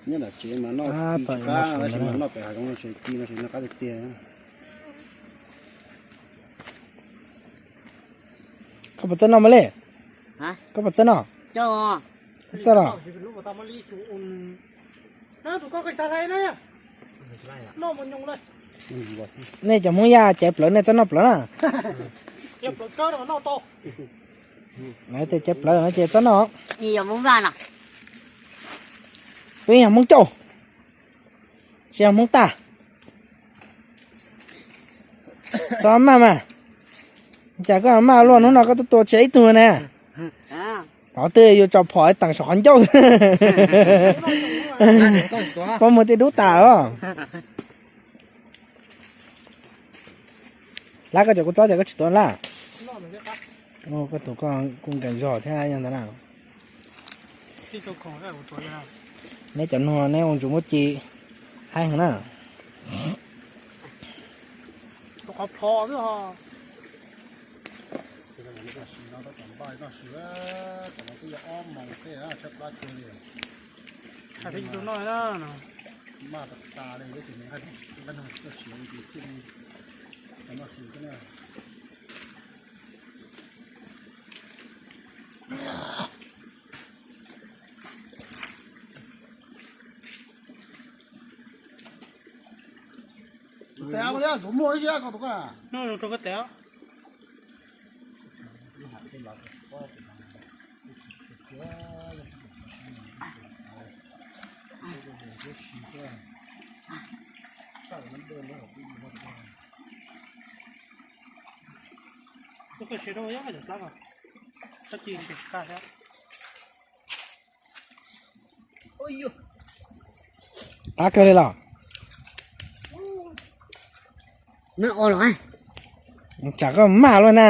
Nyob tom tsev mas noj tsis qab, tab sis mas noj pem hav zoov no ces ci no ces noj qab tiag tiag. Koj puas txawj noj mas li? Koj puas txawj noj? Txawj los? Nej cov Hmoob Yaj caiv plawv nej txawj noj plawv na. Lawv tias caiv plawv no ces txawj noj. Peb yog Hmoob Cauj, tsis yog Hmoob Tag. Txhob maj mas. Cas koj maj luaj, hnub no koj tuaj tua tsis ib tug na. Qhov twg yuav tso phom teem saum qhov ncauj. Pob muag tej dub tas os. Lab, koj cov kua txob ces koj tsis tuav lab. Koj tus koj kuj nkees zog thiab yog ntawd na. Neb cov nug neb ua ntsus muab ci haib heev na. Tes ua li tus muaj ib si ko tus ko. Rau koj tes. Koj siav rau ib yam tab sis siav tsis qab thiab. Qab kawg li los? Tsam koj maj luaj na.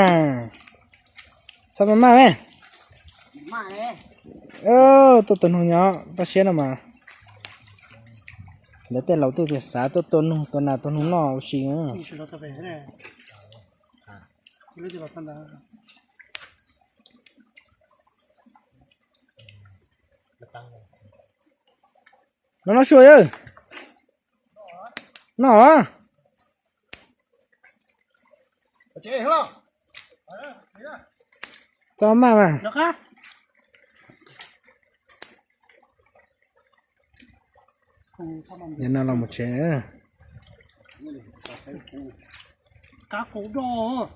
Txhob maj maj me. Tuaj tua noog nyob toj siab no mas. Lawv tej laus twb tias xav tuaj tua noog tua nas tua noog noj ua si. No noj su yawg. Noj. Txhob maj mas. Yog no los mus tsev. Qab qus doj.